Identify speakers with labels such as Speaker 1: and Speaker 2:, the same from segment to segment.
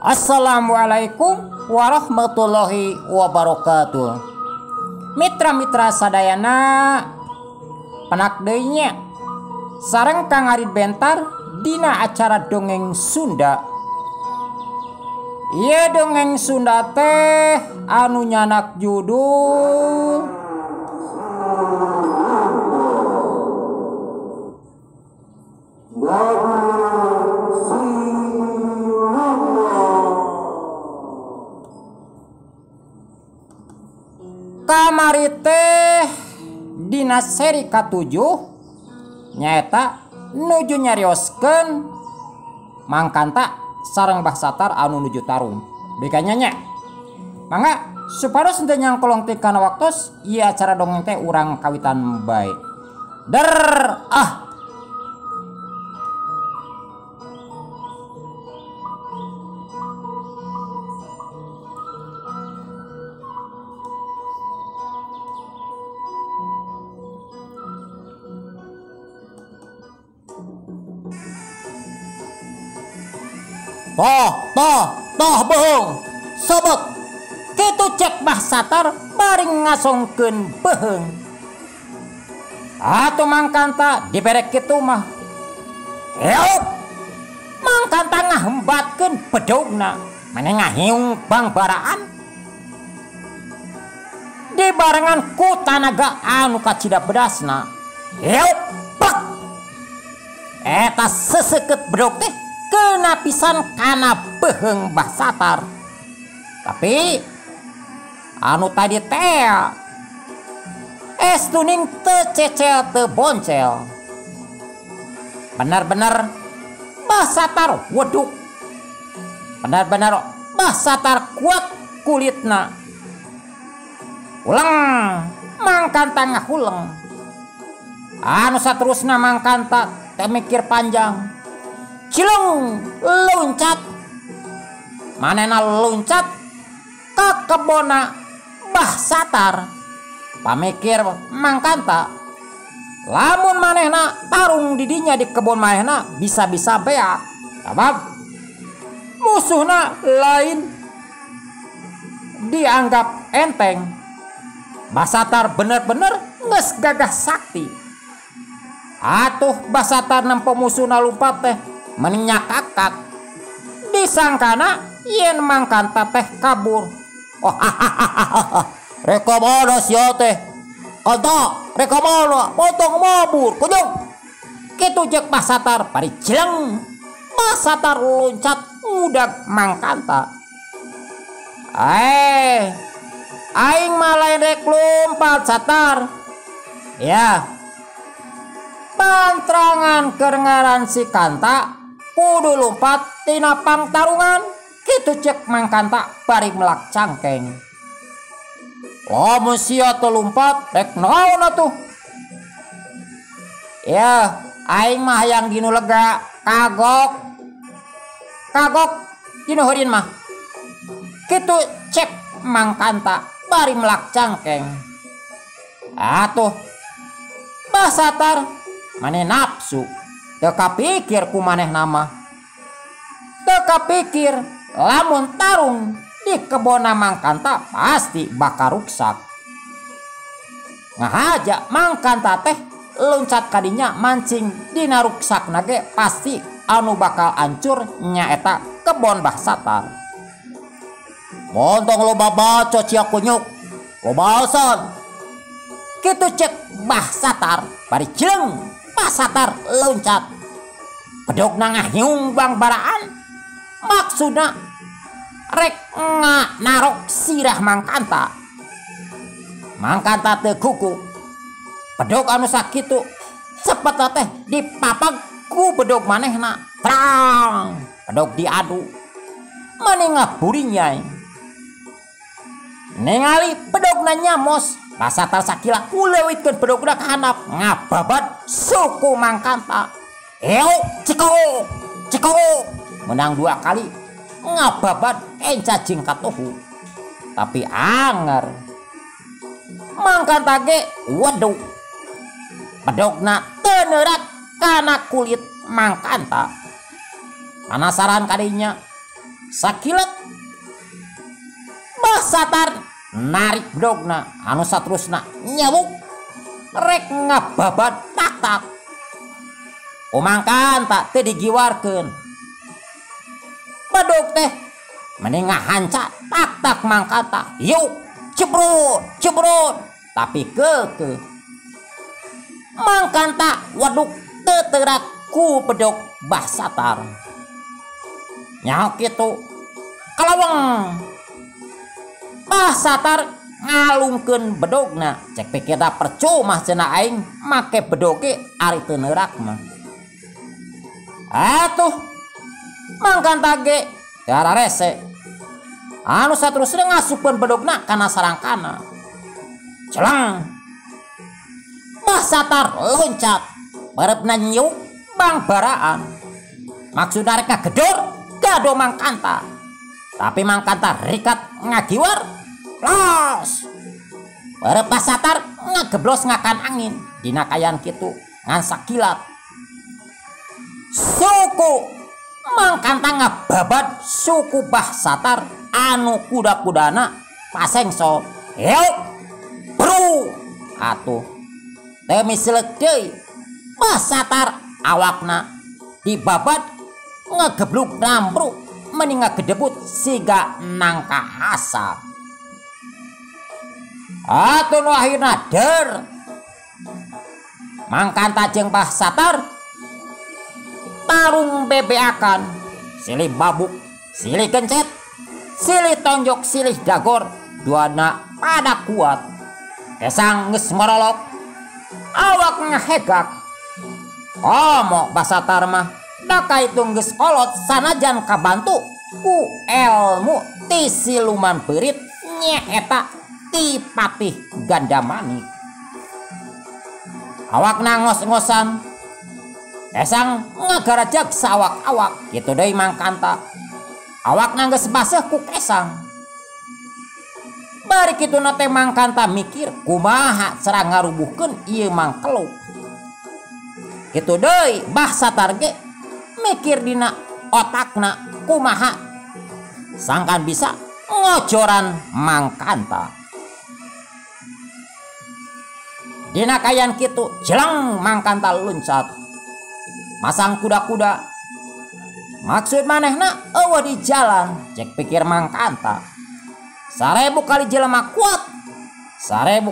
Speaker 1: Assalamualaikum warahmatullahi wabarakatuh. Mitra-mitra sadayana penak deui nya sareng Kang Arid Bentar dina acara dongeng Sunda. Ieu dongeng Sunda teh anu nyanak judul Kamari teh dina seri ka-7 nyaeta nuju nyarioskeun Mangkanta sareng Bah Satar anu nuju tarung. Beka nya. Mangga supados henteu nyangkolong teh kana waktos ieu acara dongeng teh urang kawitan bae. Der ah
Speaker 2: Toh, toh, toh bohong. Sobot.
Speaker 1: Kitu cek Bah Satar baring ngasongkeun beuheung. Atuh Mangkanta diberek kitu mah. Euk. Mangkanta ngahembatkeun bedogna, maneh ngahiung bangbaraan. Dibarengan ku tanaga anu kacida bedasna. Euk, plek. Eta seseukeut bedog teh kena pisan kana beuheung Bah Satar. Tapi anu tadi teh es tuning teu cecel teu boncel. Benar-benar Bah Satar weduk. Benar-benar Bah Satar kuat kulitna. Uleng Mangkanta ngahuleng. Anu saterusna Mangkanta teh mikir panjang. Cileng loncat, manena loncat ke kebona Bah Satar. Pamikir Mangkanta, lamun manehna tarung didinya di kebon manehna bisa-bisa beak. Sabab musuhna lain dianggap enteng. Bah Satar bener-bener geus gagah sakti. Atuh Bah Satar nempo musuhna lumpat teh meninya kakak. Disangkana yen Mangkanta teh kabur.
Speaker 2: Oh, reka mana sia teh? Kanta, reka mana? Potong mabur, kunyung.
Speaker 1: Kitu jeung Bah Satar bari jeleng. Bah Satar loncat ngudag Mangkanta. Aing mah lain rek lompat Satar. Ya. Pantrangan keur ngaran si Kanta kudu lompat tina pangtarungan. Kitu cek Mangkanta bari melak cangkeng. Lamun sia teu lumpat rek naon atuh? Ya, aing mah hayang dinu lega, kagok. Kagok dinu heureun mah. Kitu cek Mangkanta bari melak cangkeng. Atuh Bah Satar maneh nafsu. Teu kapikir ku manehna mah. Teu kapikir lamun tarung di kebona Mangkanta pasti bakal ruksak. Ngahaja Mangkanta teh loncat kadinya mancing dina ruksakna ge pasti anu bakal ancur nyaeta kebon Bah Satar.
Speaker 2: Montong loba baca sia kunyuk. Loba alasan.
Speaker 1: Kitu cek Bah Satar bari jeleng. Bah Satar loncat. Bedogna ngahiung bangbaraan. Maksudna rek narok sirah Mangkanta. Mangkanta teu kuku. Bedog anu sakitu cepet teh dipapag ku bedog manehna. Prang, bedog diadu. Mani ngaburinyai. Ningali bedogna nyamos, Bah Satar sakila kuleuwitkeun bedogna ka handap ngababat suku Mangkanta. Euk, cekok, cekok. Menang dua kali ngababat enca jeung katuhu. Tapi anger Mangkanta ge weduk. Bedogna teu neurat kana kulit Mangkanta. Panasaran kadinya. Sakilat Bah Satar narik bedogna anu saterusna nyawuk rek ngababat tak-tak. Umangkanta teu digiwarkeun. Bedog teh mending ngahanca tak-tak mangkanta. Yuk cebrut cebrut tapi keukeuh. Mangkanta waduk teu teurak ku bedog Bah Satar. Nyaho kitu kalaweng Bah Satar ngalungkeun bedogna. Cek pikirna percuma cenah aing make bedog ge ari teu neurak mah. Atuh mangkanta ge teu ararese. Anu saterusna ngasupkeun bedogna kana sarangkana. Celeng Bah Satar loncat bareupna nyiuk bangbaraan. Maksudna rek ngagedor gado mangkanta. Tapi mangkanta rikat ngagiwar los. Barep Bah Satar ngageblos ngakan angin dina kayan kitu ngan sakilat. Suku mangkanta ngababat suku Bah Satar anu kuda-kudana pasengso. Yuk bru atuh teu misilek deui. Bah Satar awakna dibabat ngegebluk nambruk meni ngagedebut siga nangka asap. Atuh nu akhirna der mangkanta jeung Bah Satar tarung bebeakan, silih babuk, silih gencet, silih tonjok, silih dagor, duana pada kuat. Kesang geus morolok, awak ngahegak. Komo Bah Satar mah da kaitung geus kolot sanajan kabantu ku elmu ti siluman beurit nyaeta ti Patih Gandamanik. Awakna ngos-ngosan, kesang ngagarajag sawak-awak kitu deui mangkanta. Awakna geus baseuh ku kesang. Bari kituna teh mangkanta mikir kumaha cara ngarubuhkeun ieu mangkeluk. Kitu deui Bah Satar ge mikir dina otakna kumaha sangkan bisa ngojoran mangkanta. Dina kayan kitu jeleng mangkanta luncat masang kuda-kuda. Maksud manehna eueuh di jalan cek pikir mangkanta. 1000 kali jelema kuat, 1000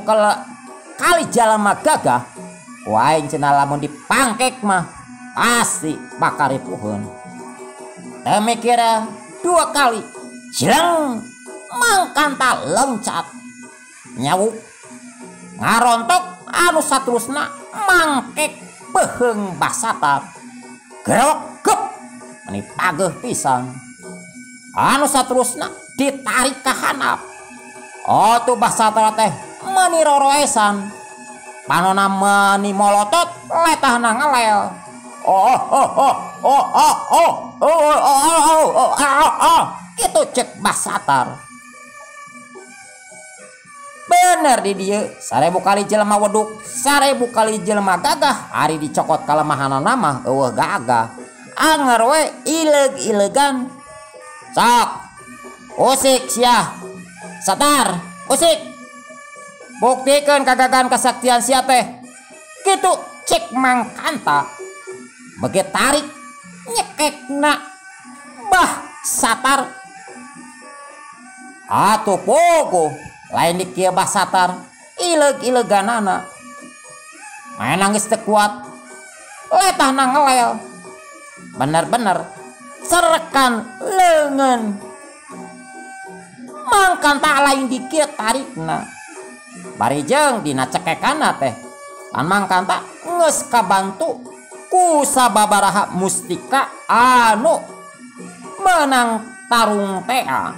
Speaker 1: kali jelema gagah, ku aing cenah lamun dipangkek mah pasti bakal ripuheun. Teu mikir 2 kali jeleng mangkanta loncat nyawuk ngarontok anu saterusna mangkek beuheung Bah Satar. Gerok gep meni pageuh pisan. Anu saterusna ditarik ka handap. Oh tuh Bah Satar teh meni roroesan. Panona meni molotot letahna ngelel. Oh oh oh oh oh oh oh oh oh oh oh oh. Kitu cek Bah Satar. Bener di dieu 1000 kali jelema weduk, 1000 kali jelema gagah, ari dicokot kalemahanana mah eueuh gagah. Anger we ileug-ilegan. Sok usik sia. Satar, usik. Buktikeun kagagahan kasaktian sia teh. Kitu cek mangkanta. Bege tarik nyekekna Bah Satar. Atuh pogo lain di kieu Bah Satar ileug-ileganana. Maen geus teu kuat, letahna ngelel. Bener-bener serekan leungeun. Mangkanta lain di kieu tarikna. Bari jeung dina cekekana teh pan mangkanta geus kabantu ku sababaraha mustika anu menang tarung tea.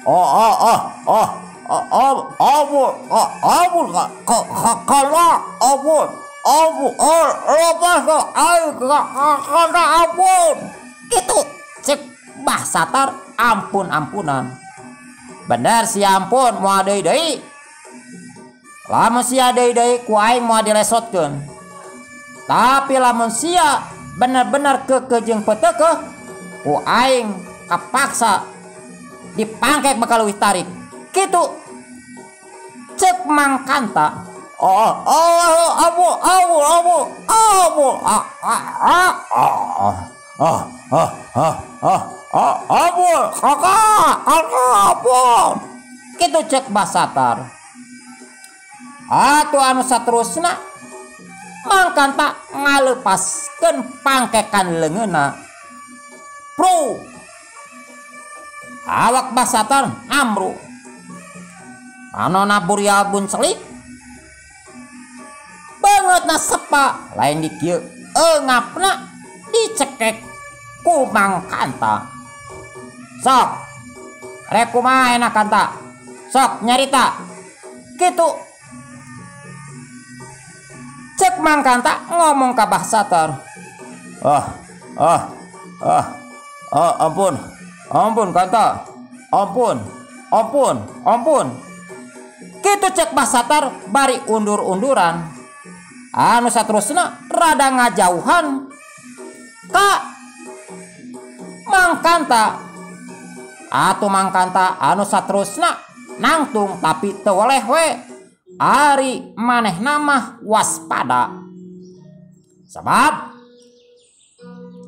Speaker 2: Oh oh oh oh oh ampun ampun kala ampun ampun lepas aing kana ampun.
Speaker 1: Kitu cek Bah Satar ampun-ampunan. Bener si ampun moal deui deui. Lamun sia deui deui ku aing moal dilesotkeun. Tapi lamun sia bener-bener keukeuh jeung peuteukeuh ku aing Kapaksa dipangkek bakal leuwih tarik. Kitu cek Mang Kanta.
Speaker 2: Oh, oh, abu, abu, abu, abu, ah, ah, ah, ah, ah, ah, ah, ah, ah, abu, kakak, kakak, abu.
Speaker 1: Kitu cek Bah Satar. Atuh anu saterusna Mang Kanta ngalepaskeun pangkekan leungeunna. Pro. Awak Bah Satar amru. Panona burial buncelik. Bangetna sepa lain di kieu eungapna dicekek ku Mang Kanta. Sok rek kumaha enak Kanta? Sok nyarita. Kitu cek Mang Kanta ngomong ka Bah Satar.
Speaker 2: Ah, ah, ah, ah, ampun, ampun Kanta, ampun, ampun,
Speaker 1: ampun. Kitu cek Bah Satar bari undur-unduran. Anu saterusna rada ngajauhan ka Mang Kanta. Atuh Mang Kanta anu saterusna nangtung tapi teu weleh we. Ari manehna mah waspada. Sebab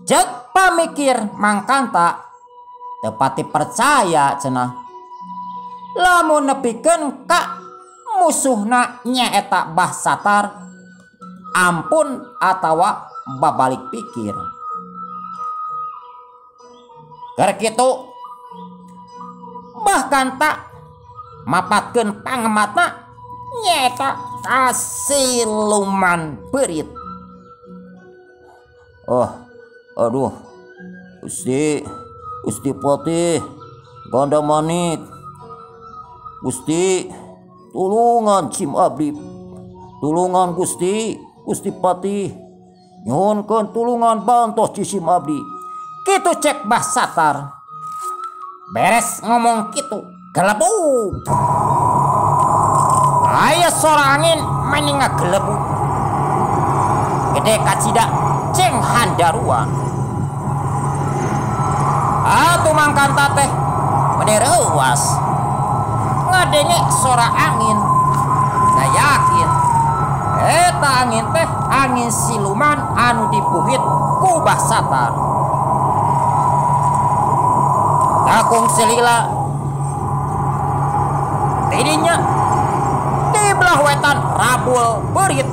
Speaker 1: cek pamikir Mang Kanta teu pati percaya cenah. Lamun nepikeun ka musuhna nyaeta Bah Satar ampun atawa babalik pikir. Keur kitu Bah Kanta mapatkeun pangematna nyaeta kasiluman beurit.
Speaker 2: Oh, aduh, Gusti, Gusti Patih Ganda Manik, Gusti, tulungan cim abdi, tulungan Gusti, Gusti Patih, nyuhunkeun tulungan bantos cisim abdi.
Speaker 1: Kitu cek Bah Satar. Beres ngomong kitu, gelebug. Aya sora angin meni ngagelebug. Gede kacida ceng handaruan. Atuh Mang Kanta teh meni reuwas. Ngadenge sora angin. Saya yakin eta angin teh angin siluman anu dipuhit ku Bah Satar. Takung selila tidinya di belah wetan rabul beurit.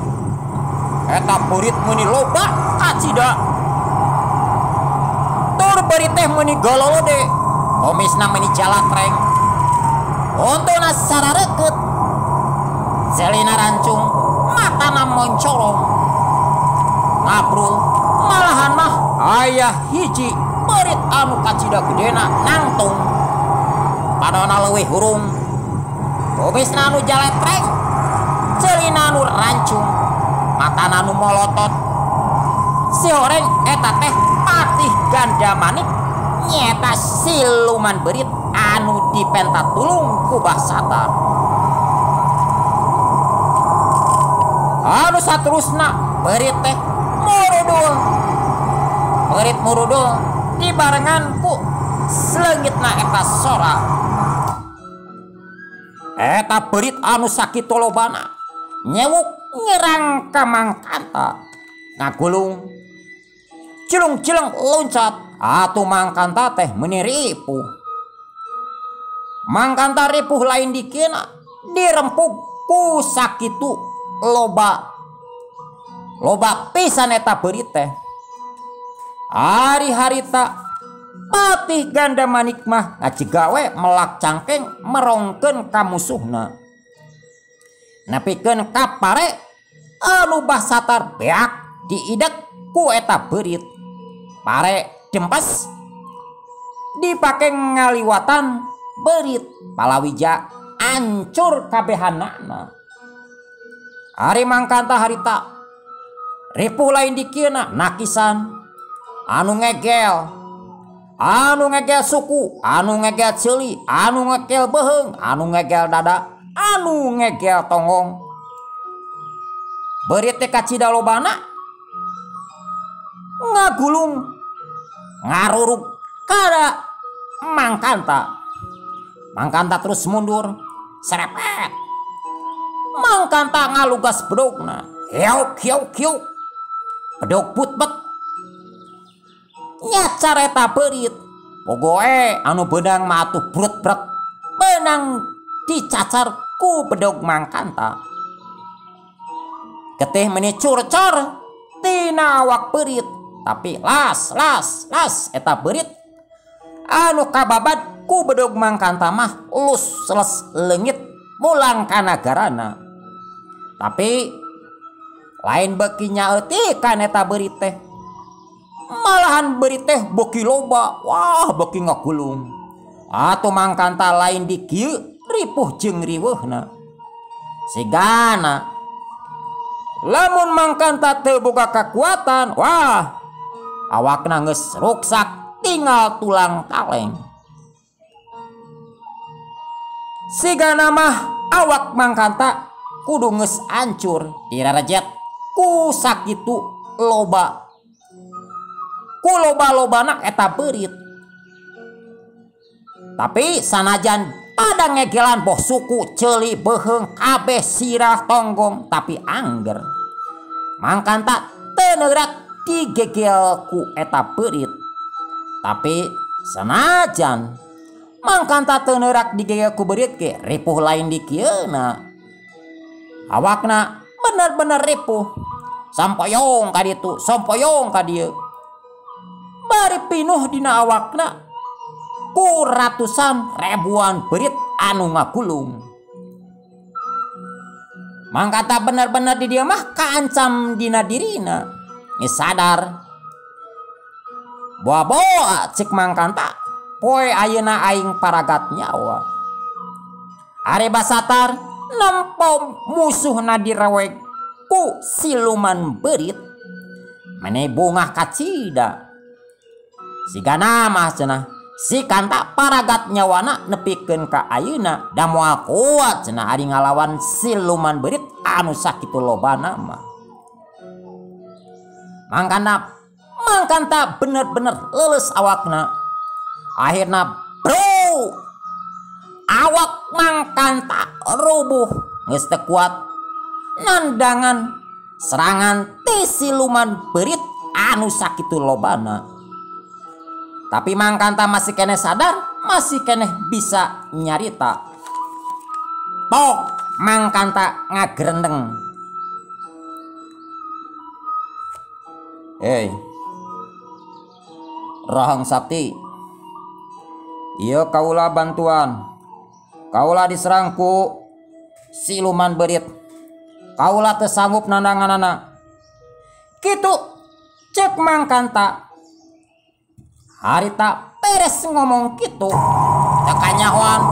Speaker 1: Eta beurit meuni loba kacida. Tur beurit teh meuni gololode, komisna meuni jalatreng. Untuna sararekeut, selina rancung, matana moncorong. Ngabrul malahan mah aya hiji beurit anu kacida gedena nangtung. Padona leuwih hurung, kumisna anu jaletreng, celina anu rancung, matana anu molotot. Si horeng eta teh Patih Ganda Manik nyeta siluman beurit anu dipenta tulung ku Bah Satar. Anu saterusna beurit teh murudul. Beurit murudul dibarengan ku seleungitna eta sora. Eta beurit anu sakitu lobana nyewuk nyerang ka Mang Kanta. Ngagulung cilung-cilung loncat. Atuh Mang Kanta teh meuni ripuh. Mang Kanta ripuh lain dikena dirempug ku sakitu loba. Loba pisan eta beurit teh. Ari harita Patih Ganda Manik mah ngacigawe melak cangkeng merongkeun ka musuhna. Nepikeun ka pare anu Bah Satar beak diidek ku eta beurit. Pare dempes dipake ngaliwatan beurit palawija ancur kabehanana. Ari Mang Kanta harita ripuh lain dikieuna nakisan anu ngegel, anu ngegel suku, anu ngegel ceuli, anu ngegel beuheung, anu ngegel dada, anu ngegel tonggong. Beurit teh kacida lobana ngagulung ngarurug kada Mangkanta. Mangkanta terus mundur serepet. Mangkanta ngalugas bedogna. Hiuk hiuk hiuk. Bedog putbet. Nyacar eta beurit. Pogoe anu beunang mah atuh brut-brut. Beunang dicacar ku bedog Mangkanta. Getih meni curcor tina awak beurit, tapi las las las eta beurit anu kababad ku bedog Mangkanta mah lus les leungit mulang ka nagarana. Tapi lain beuki nyaeutikan eta beurit teh. Malahan beurit teh beuki loba, wah beuki ngagulung. Atuh Mangkanta lain di kieu ripuh jeung riweuhna. Sigana lamun Mangkanta teu boga kakuatan, wah awakna geus ruksak tinggal tulang kaleng. Sigana mah awak Mangkanta kudu geus ancur dirarejet ku sakitu loba. Ku loba-lobana eta beurit. Tapi sanajan pada ngegelan boh suku ceuli beuheung kabeh sirah tonggong, tapi angger Mangkanta teu neurak digegel ku eta beurit. Tapi sanajan Mangkanta teu neurak digegel ku beurit ge ripuh lain di kieuna. Awakna bener-bener ripuh. Sampoyong ka ditu, sampoyong ka dieu. Bari pinuh dina awakna ku ratusan ribuan beurit anu ngagulung. Mangkanta bener-bener di dieu mah kaancam dina dirina. Geus sadar. Boa-boa cik Mangkanta, poe ayeuna aing paragat nyawa. Ari Basatar nempo musuhna direweg ku siluman beurit. Mene bungah kacida. Sigana mah cenah si Kanta paragat nyawana nepikeun ka ayeuna da moal kuat cenah ari ngalawan siluman beurit anu sakitu lobana mah. Mangkanta bener-bener leuleus awakna. Akhirna bro awak Mangkanta rubuh geus teu kuat nandangan serangan ti siluman beurit anu sakitu lobana. Tapi Mangkanta masih keneh sadar, masih keneh bisa nyarita. Tok Mangkanta ngagerendeng. Hei, Rahang Sakti, ieu kaula bantuan. Kaula diserang ku siluman beurit. Kaula teu sanggup nandanganana. Kitu cek Mangkanta. Harita beres ngomong kitu, teu kanyahoan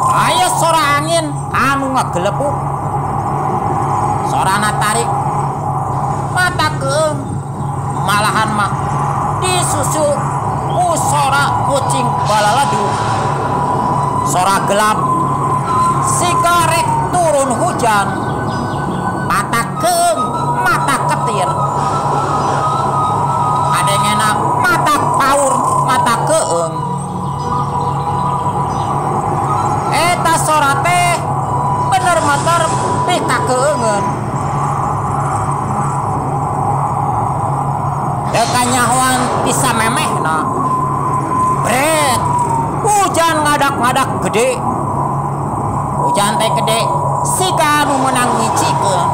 Speaker 1: aya sora angin anu ngagelepuk. Sorana tarik mata keung, malahan mah disusul ku sora kucing balaladu. Sora gelap sigarek turun hujan. Mata keung, mata ketir. Kadengena mata paur, mata keung. Eta sora teh bener motor pikakeungeun. Teu kanyahoan bisa memehna. Bret, hujan ngadak-ngadak gede. Hujan teh gede siga anu meunang ngicikeun.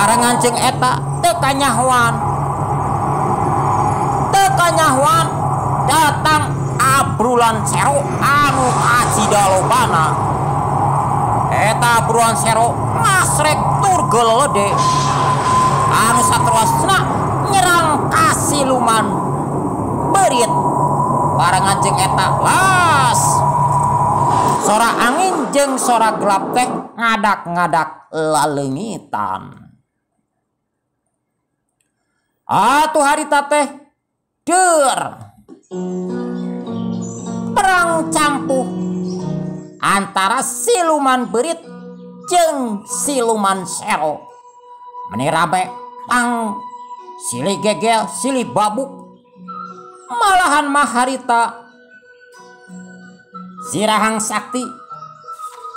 Speaker 1: Arengan jeung eta teu kanyahoan. Teu kanyahoan datang abrulan sero anu kacida lobana. Eta abrulan sero ngasrek tur gelede. Anu saterosna nyerang ka siluman beurit. Barengan jeung eta las sora angin jeung sora gelap teh ngadak-ngadak laleungitan. Atuh harita teh deur perang campuh antara siluman beurit jeung siluman sero. Meni rame pang silih gegel silih babuk. Malahan mah harita Si Rahang Sakti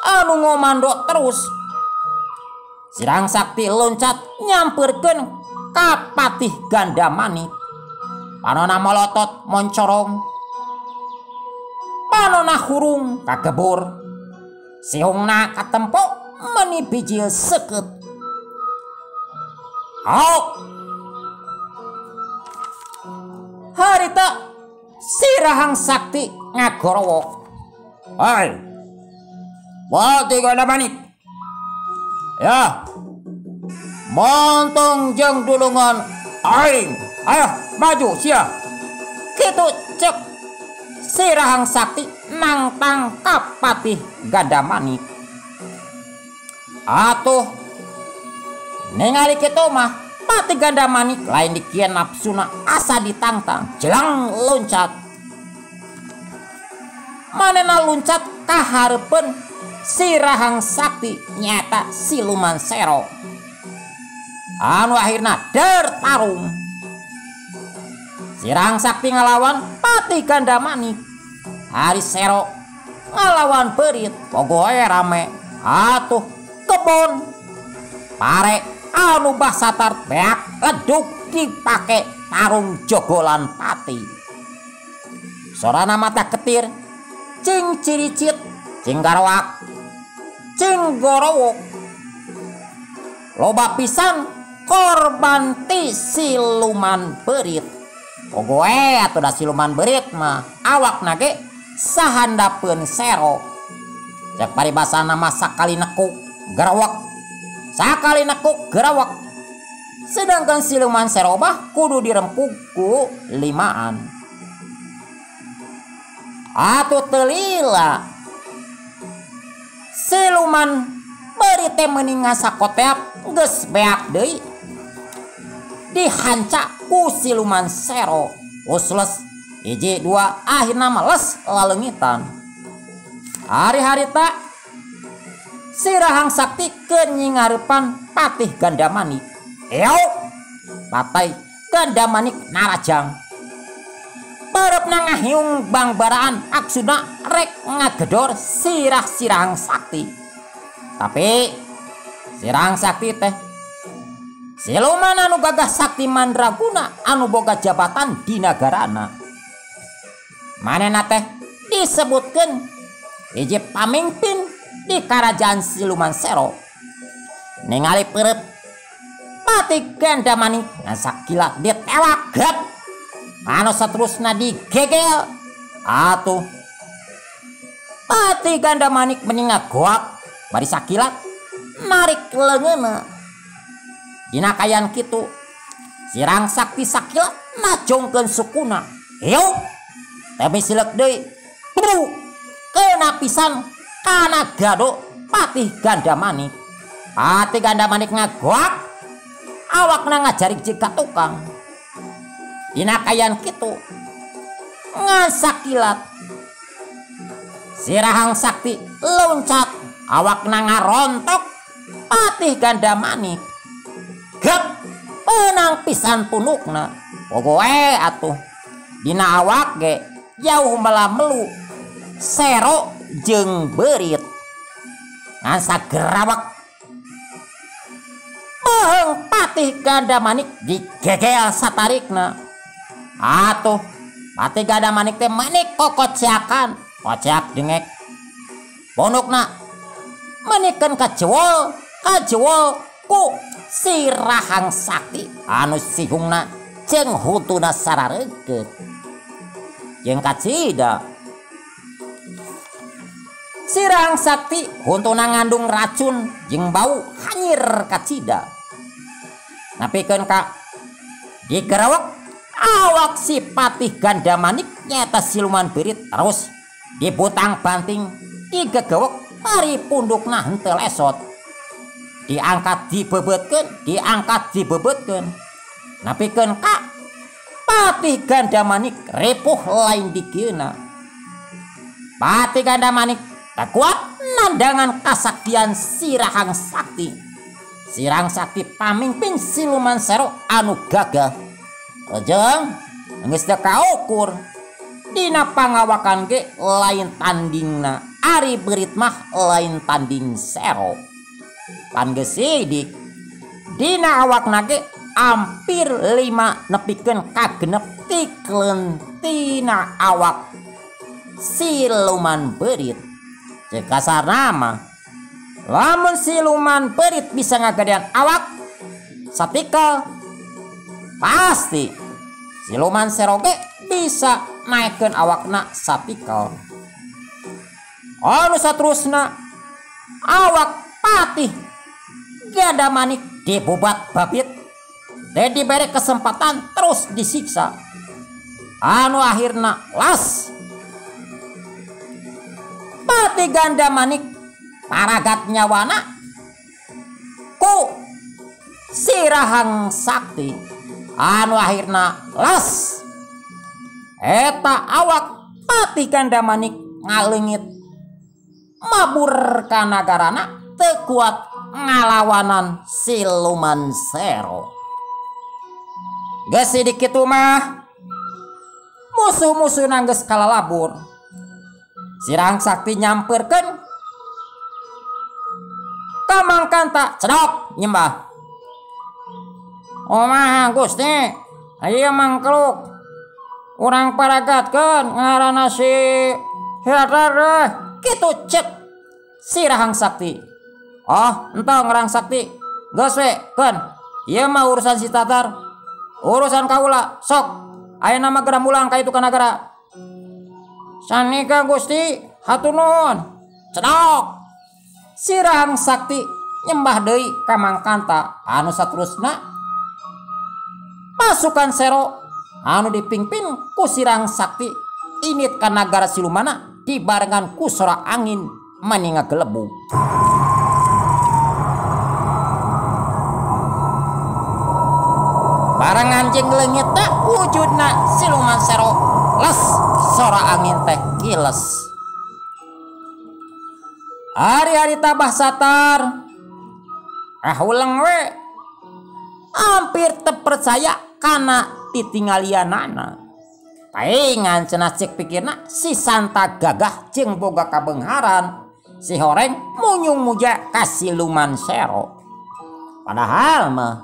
Speaker 1: anu ngomando terus. Si Rahang Sakti loncat nyamperkeun ka Patih Gandamanik. Panona molotot moncorong, panona hurung kagebur, sihungna katempo meni bijil seukeut. Hauk. Harita Si Rahang Sakti ngagorowok.
Speaker 2: Hai, Patih Gandamanik. Ya, montong jeung dulungan aing. Ayo maju sia.
Speaker 1: Kitu cek Si Rahang Sakti nangtang ka Patih Gandamanik. Atuh ningali kitu mah Patih Gandamanik lain dikian nafsuna asa ditangtang jelang loncat. Manena loncat kahareupeun Si Rahang Sakti nyata siluman sero. Anu akhirna dertarung. Si Rahang Sakti ngalawan Patih Gandamanik. Hari sero ngalawan beurit pogoe rame. Atuh kebon pare anu basatar beak leduk dipake tarung jogolan pati. Sorana mata ketir cing ciricit cing garoak cing gorowok. Loba pisan korban ti siluman beurit. Pogoe atuh da siluman beurit mah awakna ge sahandapeun sero. Cek paribasana mah sakali nekuk garawak, sakali nekuk gerawak. Sedangkan siluman sero mah kudu dirempug ku limaan. Atuh teu lila siluman beurit teh meuni ngasakoteap geus beak deui. Dihanca ku siluman sero. Usles hiji dua akhirna mah les laleungitan. Hari-harita Si Rahang Sakti keur nyingareupan Patih Gandamanik. Eok Patih Gandamanik narajang. Pareupna ngahiung bangbaraan aksuna rek ngagedor sirah Si Rahang Sakti. Tapi Si Rahang Sakti teh siluman anu gagah sakti mandraguna anu boga jabatan di nagarana. Manehna teh disebutkeun hiji pamimpin di kerajaan siluman sero. Ningali peureub Patih Gandamanik ngasakila ditewak grep. Anu saterusna digegel. Atuh Patih Gandamanik meni ngagoak bari sakilat narik leungeunna. Dina kayan kitu Si Rahang Sakti sakilat najongkeun sukuna. Hiu teh sileuk deui. Bru kena pisan kana gado Patih Gandamanik. Patih Gandamanik ngagoak awakna ngajarik jiga tukang. Dina kayan kitu ngasakilat Si Rahang Sakti loncat awakna ngarontok Patih Gandamanik. Gep penang pisan punukna. Pogoe atuh dina awak ge jauh melamelu sero jeung beurit. Ngan sagerawak Beheng Patih Gandamanik digegel satarikna. Atuh Patih Gandamanik teh menik kokociakan, kociak dengek. Punukna menikeun kajewol, kajewol ku Si Rahang Sakti anu sihungna jeung huntuna sarareget. Jeung kacida Si Rahang Sakti huntuna ngandung racun jeung bau hanyir kacida. Napikeun ka digerawak awak si Patih Gandamanik nyata siluman birit terus dibutang banting digegewek bari pundukna henteu lesot. Diangkat dibebetkeun, diangkat dibebetkeun. Napikeun ka Patih Gandamanik ripuh lain dikieuna. Patih Gandamanik tak kuat nandangan kasaktian Si Rahang Sakti. Si Rahang Sakti pamimpin siluman sero anu gagah. Rejeng Geus teu kaukur. Dina pangawakan ge lain tandingna. Ari beurit mah lain tanding sero. Pan geus sidik. Dina awakna ge hampir 5 nepikeun ka 6 tikleun tina awak siluman beurit. Cek kasarna mah lamun siluman beurit bisa ngagedean awak satikel, pasti siluman sero ge bisa naekkeun awakna satikel. Anu saterusna awak patih Gandamanik dibubat babit, teh diberi kesempatan terus disiksa. Anu akhirna las Patih Gandamanik paragat nyawana ku si Rahang Sakti. Anu akhirna las eta awak Patih Gandamanik ngaleungit mabur ka nagarana teu kuat ngalawanan siluman sero. Geus sidik kitu mah musuh-musuhna geus kalalabur. Si Rahang Sakti nyamperkeun ka Mangkanta, cedok nyembah. Omaha Gusti, ieu mangkluk urang paragatkeun ngaranna si Hiradar. Kitu cek si Rahang Sakti. Oh, entong Rahang Sakti, geus we keun. Ieu mah urusan si Tatar, urusan kaula. Sok ayeuna mah geura mulang ka itu ka nagara. Sanika Gusti, hatur nuhun. Cedok. Si Rahang Sakti nyembah deui ka Mangkanta. Anu saterusna pasukan sero anu dipimpin ku si Rahang Sakti init ka nagara silumana dibarengan ku sora angin maninga gelebug. Barang anjing leungitna wujudna siluman sero les sora angin teh kiles. Hari-hari tabah satar ahuleng we hampir terpercaya kana titinggalianana. Paingan cenah cek pikirna si Santa gagah jeung boga kabeungharan, si horeng munyung muja ka siluman sero. Padahal mah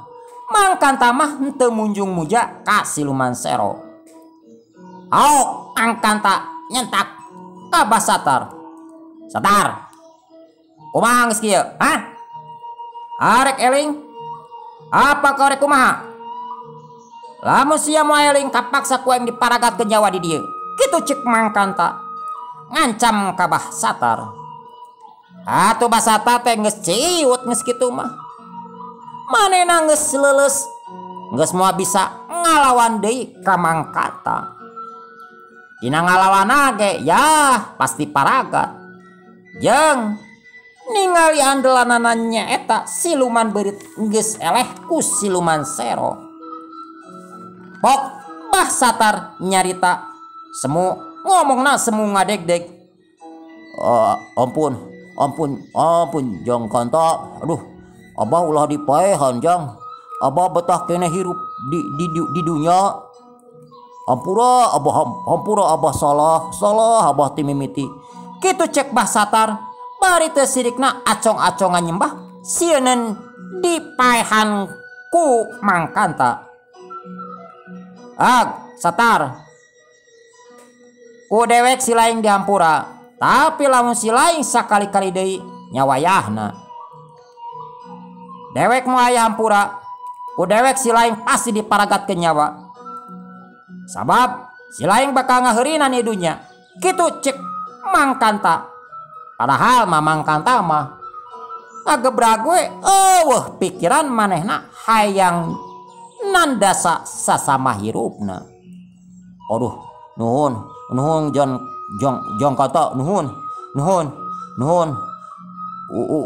Speaker 1: Mangkanta mah henteu munjung muja ka siluman sero. Aok Mangkanta nyentak ka Bah Satar. Satar, kumaha geus kieu? Hah? Arek eling? Apa ka arek kumaha? Lamun sia moal eling kapaksa ku aing diparagatkeun nyawa di dieu. Kitu cek Mangkanta ngancam ka Bah Satar. Atuh Bah Satar teh geus ciut geus kitu mah. Manehna geus leuleus, geus moal bisa ngalawan deui ka Mangkanta. Dina ngalawanna ge yah pasti paragat. Jeung ningali andelanana nyaeta siluman beurit geus eleh ku siluman sero. Pok Bah Satar nyarita semu ngomongna semu ngadegdeg.
Speaker 2: Ampun, ampun, ampun Jang Kanta. Aduh, abah ulah dipaehan Jang. Abah betah kene hirup di dunya. Ampura abah, ampura abah salah, salah abah timimiti.
Speaker 1: Kitu cek Bah Satar bari teu sirikna acong-acongan nyembah sieuneun dipaehan ku Mangkanta. Ag Satar, ku dewek si laing dihampura, tapi lamun si laing sakali-kali deui nyawayahna. Dewek mau aya hampura, ku dewek si laing pasti diparagatkeun nyawa. Sabab si laing bakal ngaheurinan di dunya. Kitu cek Mangkanta. Padahal mah Mangkanta mah ngagebrag we eueuh pikiran manehna hayang nandasa sasama hirupna.
Speaker 2: Aduh, nuhun, nuhun Jang, Jang, Jang Kanta, nuhun, nuhun, nuhun.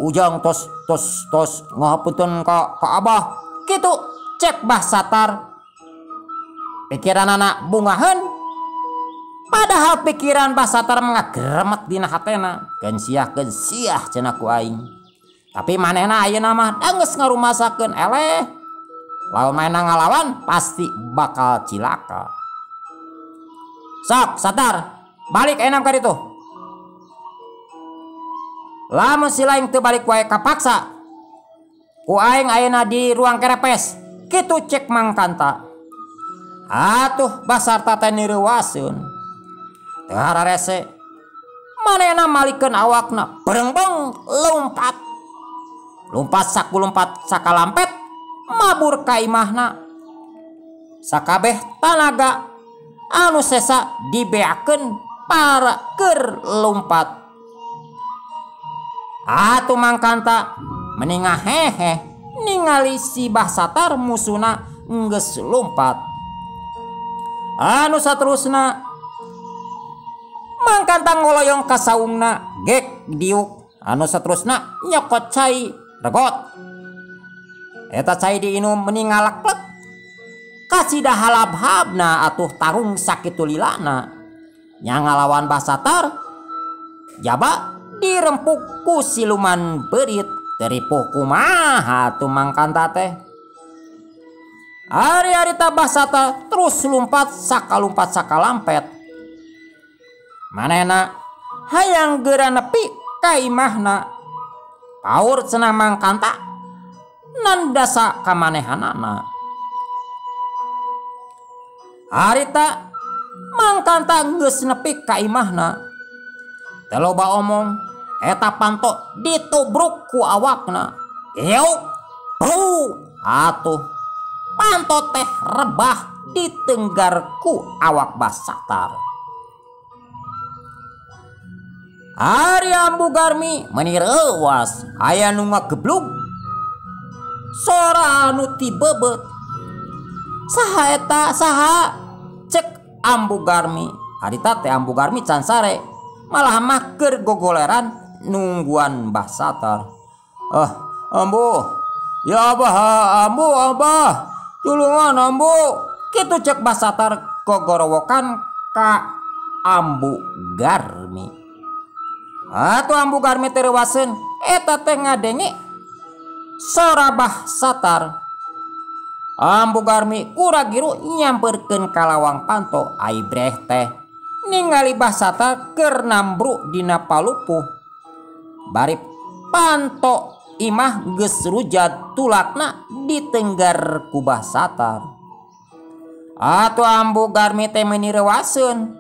Speaker 2: Ujang tos, tos, tos ngahapunten ka abah.
Speaker 1: Kitu cek Bah Satar. Pikiran anak bungaheun. Padahal pikiran Bah Satar ngageremet dina hatena. Keun siah, keun siah cenah ku aing. Tapi manehna ayeuna mah geus ngarumasakeun eleh. Lamun manehna ngalawan pasti bakal cilaka. Sok Satar, balik ayeuna ka ditu. Lamun si laing teu balik wae kapaksa ku aing ayeuna di ruang kerepes. Kitu cek Mangkanta. Atuh Basarta teh nireuwaseun. Teu hararese manehna malikeun awakna berengbeng lompat. Lumpat sakulumpat sakalampet mabur ka imahna. Sakabeh tanaga anu sesa dibeakeun para keur lumpat. Atuh Mangkanta meni ngahehe ningali si Bah Satar musuna geus lumpat. Anu saterusna Mangkanta ngoloyong ka saungna gek diuk. Anu saterusna nyokot cai regot. Eta cai diinum meni ngalaklek. Kasida halab-habna atuh tarung sakitu lilana. Nya ngalawan Bah Satar jaba dirempuk ku siluman beurit. Teripuh kumaha atuh Mangkanta teh. Ari-ari Bah Satar terus lumpat sakalumpat sakalampet. Manehna hayang geura nepi ka imahna. Paur cenah Mangkanta nandasa ka manehanana. Harita Mangkanta geus nepi ka imahna. Teu loba omong eta panto ditubruk ku awakna. Euk, bru, atuh panto teh rebah ditenggar ku awak Bah Satar. Ari Ambu Garmi meni reuwas aya nu ngageblug. Sora anu tibebeut. Saha eta saha? Cek Ambu Garmi. Harita teh Ambu Garmi can sare, malah mah keur gogoleran nungguan Bah Satar. Ah, Ambu, ya Abah, Ambu, Abah, tulungan Ambu. Kitu cek Bah Satar gogorowokan ka Ambu Garmi. Atuh Ambu Garmi teh reuwaseun, eta teh ngadenge sora Bah Satar. Ambu Garmi kuragiru nyamperkeun ka lawang panto. Ai breh teh ningali Bah Satar keur nambru dina palupuh. Bari panto imah geus rujat tulakna ditenggar ku Bah Satar. Atuh Ambu Garmi teh meuni reuwaseun.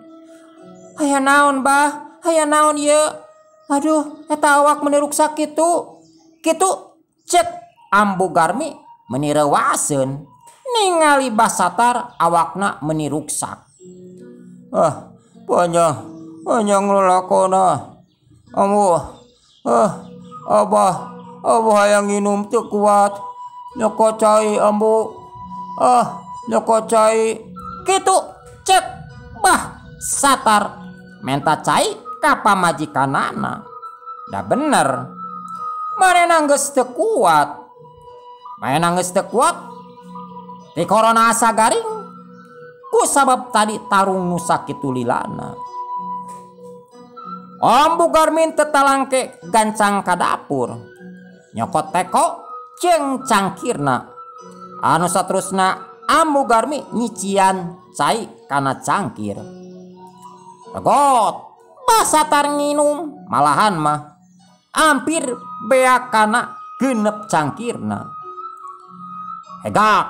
Speaker 1: Aya naon Bah? Aya naon ieu? Aduh, eta awak meuni ruksak kitu. Kitu cek Ambu Garmi meuni reuwaseun. Ningali Bah Satar awakna meuni ruksak. Ah, panjang lalakona. Ambu, ah, Abah, Abah hayang nginum teu kuat. Nyokot cai Ambu. Ah, nyokot cai. Kitu cek Bah Satar menta cai ka pamajikanana. Da bener. Manehna geus teu kuat. Manehna geus teu kuat. Ti corona asa garing. Ku sabab tadi tarung nu sakitu lilana. Ambu Garmin tetalangke gancang ka dapur. Nyokot teko jeung cangkirna. Anu saterusna Ambu Garmi nyician cai kana cangkir. Regot, Bah Satar nginum malahan mah hampir beak kana genep cangkirna. Hegak,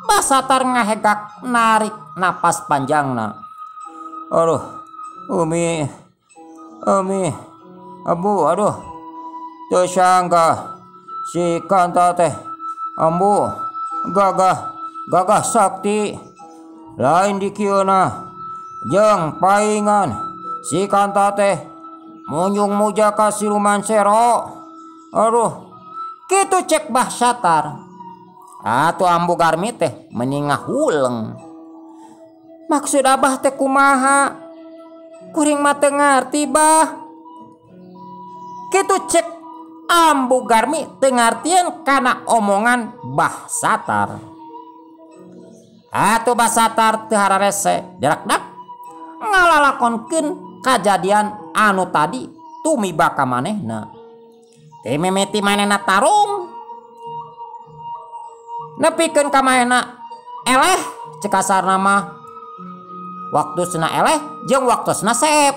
Speaker 1: Bah Satar ngahegak narik napas panjangna. Aduh, Umi, Umi, Ambu, aduh, teu sangka si Kanta teh, Ambu, gagah sakti, lain di kieuna, jeung paingan si Kanta teh, munjung muja ka siluman sero. Aduh, kitu cek Bah Satar. Atuh Ambu Garmi teh meuni ngahuleng. Maksud Abah teh kumaha? Kuring mah teu ngarti Bah. Kitu cek Ambu Garmi teu ngartieun kana omongan Bah Satar. Atuh Bah Satar teu hararese derak-dak ngalalakonkeun kajadian anu tadi tumiba ka manehna. Teu mimiti manehna tarung nepikeun ka manehna eleh cek kasarna mah. Waktosna eleh jeung waktosna seep.